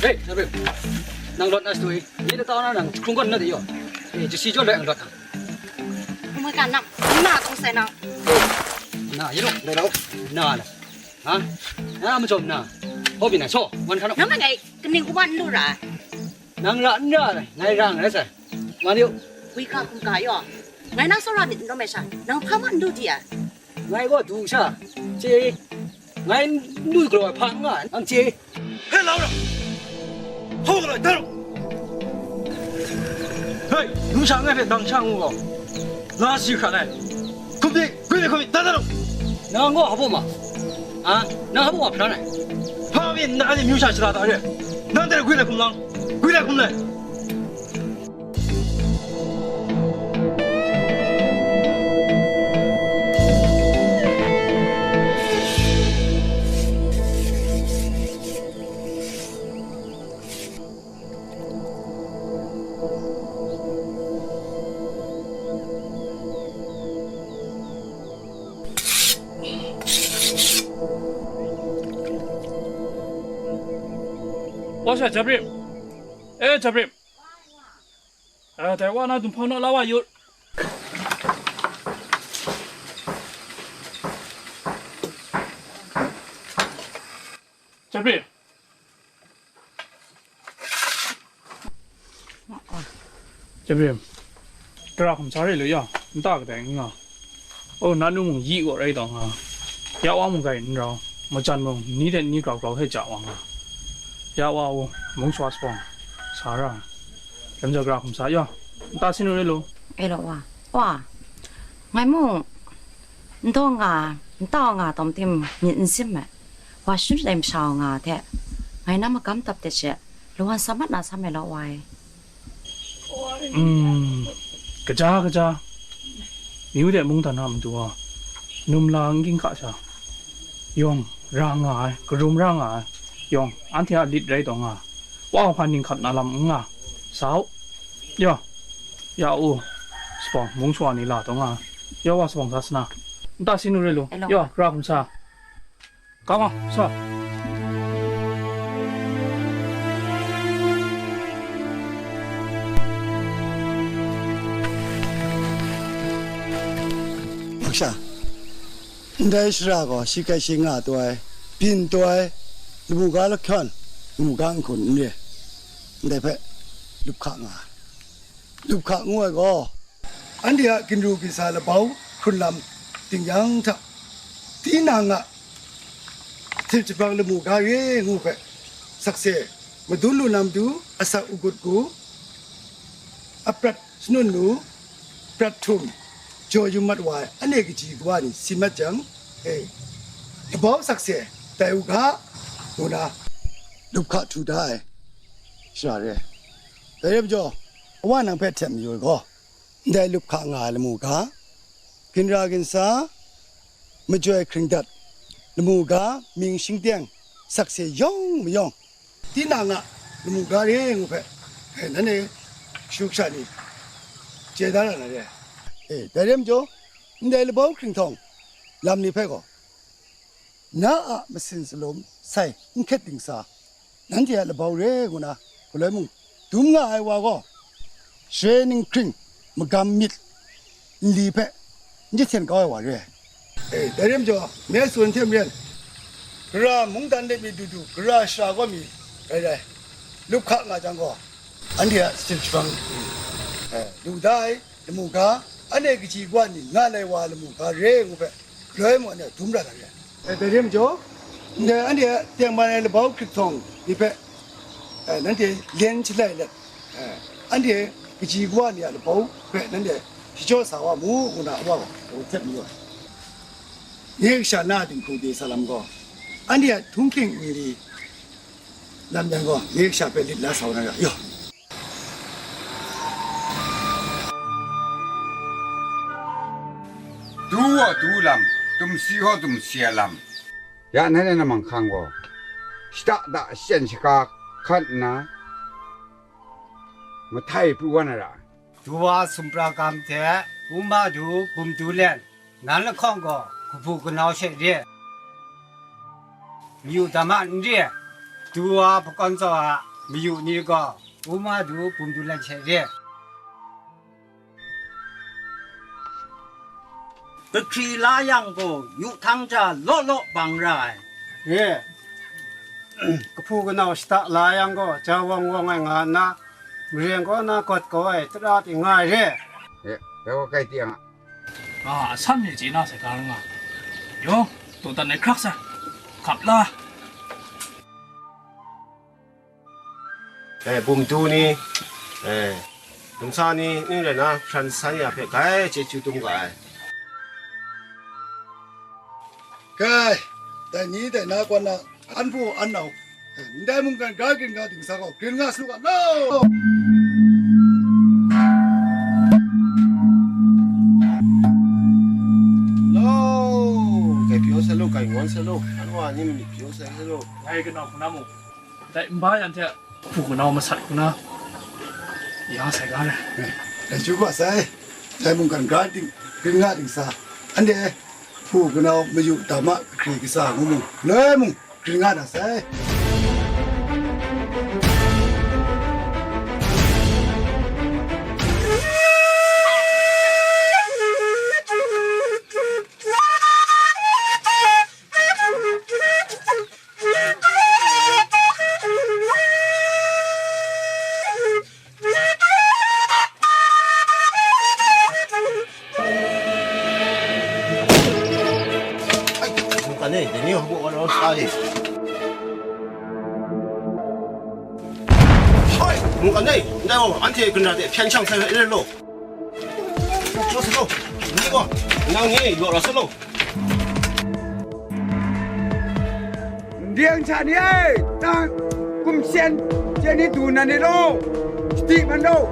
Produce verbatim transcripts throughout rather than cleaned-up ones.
Hei, Jabril, nang lawt na satu i, nye lata na nang hkrung gawn na de yaw. E, jasi jaw loi ang lawt na. Hmui ka nang, na tong sai nang. Na, ye dong, dai dau. Na, na. Ha? Na, ma jawm na. Hawbyi na, so, wan hkan dau. Nang ngai, kaning kuman nu ra. Nang ra, n ra, ngai ra, ngai sai. Wan yu. Wi ka kum ka yaw. Ngai nang sawra myit n rawm ai sha, nang hpa ma n du di ai. Ngai gaw du sha, chye, ngai n du galaw ai hpa n nga ai, nang chye. Hei, lau ra! Hau galaw ai, da ru! Hei, numsha ngai hpe dang sha ngu gaw, nga si hkrat ai. Hkum di, gwi mi hkum mi, da da ru! Nang gaw hpa baw ma? A, nang hpa baw ma hpran ai? Hpa mi nna anhte myu sha shara da re? Nang dai gwi lai hkum lang, gwi lai hkum lai! Wa sha, Jabrim. E, Jabrim. A, dai wa na dum hpang naw la wa yu. Jabrim. Jabrim. Gara hkum sa re lu ya, nta kadai n nga. O, na nu mung yi gaw rai taw nga. Ya wa mung grai n rau, majan mung ni hte ni grau grau hte ja wa nga. Ya wa u, mung swa sabawng sa ra. Lam ja gara hkum sa ya, nta sin u re lu. E law wa, wa, ngai mung n taw nga, n taw nga tawm tim myit n sim ai. Wa shun ai masha wa nga hte, ngai na magam tap tet she, lawan sa mat na sam ai law wa e. Mm, kaja kaja, myu de mungdan a matu wa, num la n ging hka sha, yawng ra nga ai, karum ra nga ai, yawng anhte a lit rai taw nga, wa hpan ning hkat na lam n nga, sa u, ya, ya u, sabawng mung shawa ni la taw nga, ya wa sabawng sa sana, nta sin u re lu, ya, ra hkum sa. Kau nga, sa. Hpaksha, ndai shara gaw shi kai shi nga taw ai, byin taw ai, lamu ga lahkyawn, lamu ga nhkun n re, ndai hpe lup hka nga ai. Lup hka ngu ai gaw, anhte a ginru ginsa labau hkrun lam ting yang hta, tinang a htit jahprang lamu ga re ngu hpe, sakse, madun lu na matu, asak agut gu, aprat shanun lu, prat htum, jaw yum mat wa ai, anhte kaji kawa ni si mat jang, e, labau sakse, tai u ga, ngu na, lup hka htu da ai, shara re ai. Dai rai majaw, Kawa nang hpe htem mayu ai gaw, ndai lup hka nga ai lamu ga, ginra ginsa, majoi hkringdat, lamu ga, mying shingteng, sakse yawng mayawng, tinang a lamu ga re ngu hpe, e, nanhte kashu kasha ni chye da ra na re ai. E, dai re majaw, ndai labau hkringhtawng lam ni hpe gaw, na a masin salum sai n hkyet dingsa, nanhte a labau re ngu na, galoi mung dum nga ai wa gaw, share ning hkring magam myit nli hpe n jahten kau ai wa re ai. E, dai re majaw, me tsun hte maren, gara mungdan de mi du du, gara shara gaw mi rai rai, lup hka nga jang gaw, anhte a shachyip shabang, e, lu da ai. Lamu ga, anhte kaji kawa ni nga lai wa lamu ga re ngu hpe, galoi mung anhte dum ra na re ai. E, dai re majaw, ndai anhte a tengman ai labau hkrit htawng ni hpe, e, nanhte len shalai let, e, anhte kaji kawa ni a labau hpe nanhte shachyaw sa wa mu, ngu na Wa gaw htet mayu ai. Nye kasha na dinghku de sa lam gaw, anhte a htunghking nli lam yan gaw, nye kasha hpe lit la sa wa na ra, yaw. Du gaw du lam, tumsi gaw tumsi a lam. Ya nanhte namang hkang gaw, shada da shachyen shaga hkan nna, mahtai pru wa na ra ai. Du wa sumpra gam hte, u ma du bum du let, nan lahkawng gaw kabu kanau she re. Myu dam a n re, du wa hpakawn tsau a, mayu ni gaw, u ma du bum du lan she re. Kahkri la yang gaw, yu htang ja law law bang ra ai. Re. Kahpu kanau shada la yang gaw, ja wawng wawng ai nga nna, maren kaw na gawt kau ai tara ting nga ai re. E, dai gaw kai tiang a. Nga a san ni chye na sai ga nga. Yawng, dawdan ai hkrak sai. Hkap la. E, bum du ni, e, numsa ni ning rai na, hpran san ya hpe grai chyeju dum ga ai. Kai, dai ni dai na kaw na, an hpu an nau, ndai mungkan gra grin nga dingsa gaw, grin nga su ga law. Law, kai pyaw sa law, kai ngawn sa law, anwa ni mi pyaw sa law. Ngai kanau hpung na mu. Dai nba yan hte hpu kanau masat hku na ya sai ga ai. Dai chyu ga sai, dai mungkan gra ding, grin nga dingsa, anhte hpu kanau mayu dama kahkri kasa ngu mung, galoi mung grin nga na sai. Mungkan e, dai ni hku wa rawt sa e. Hoi, mungkan e, ndai gaw anhte ginra de hpyen shang sai ai re law. Law sa law, ni gaw, nang ni law ra sa law. N ding hta ni e, nang kumsyen chyen ni du na ni law, shadi man law.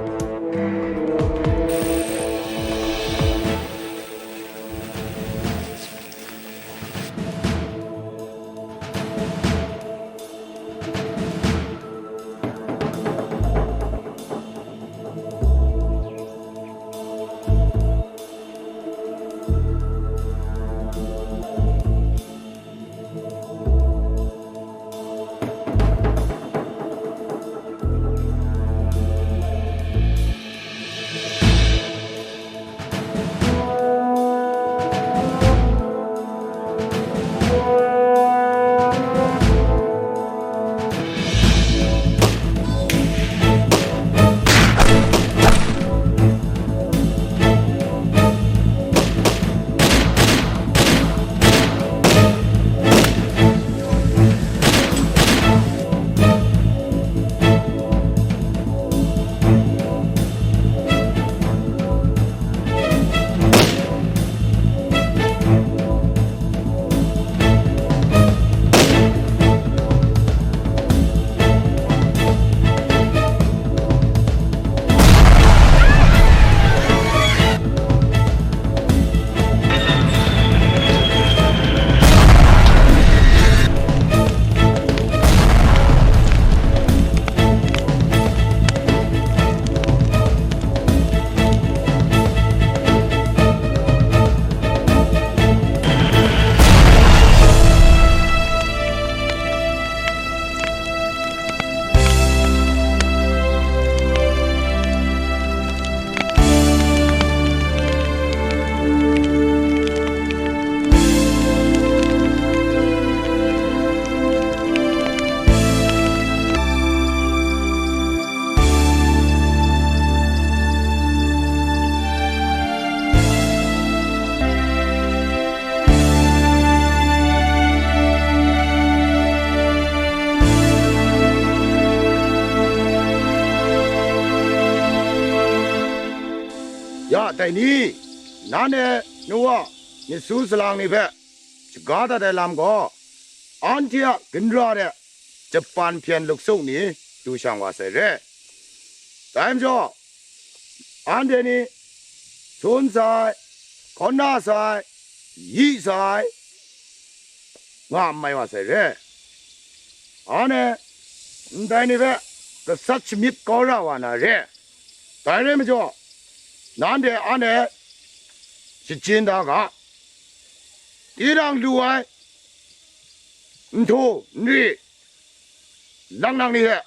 Ya, dai ni, nan e, nu wa, myit su salang ni hpe shaga dat ai lam gaw, anhte a ginra de Japan hpyen luksu ni du shang wa sai re. Dai majaw, anhte ni sun sai, hkawn na sai, yi sai, nga mai wa sai re. Anhte ndai ni hpe gasat shamyit kau ra wa na re. Dai rai majaw, nanhte anhte shajin da ga. Tinang lu ai nhtu nri, lang lang ni hte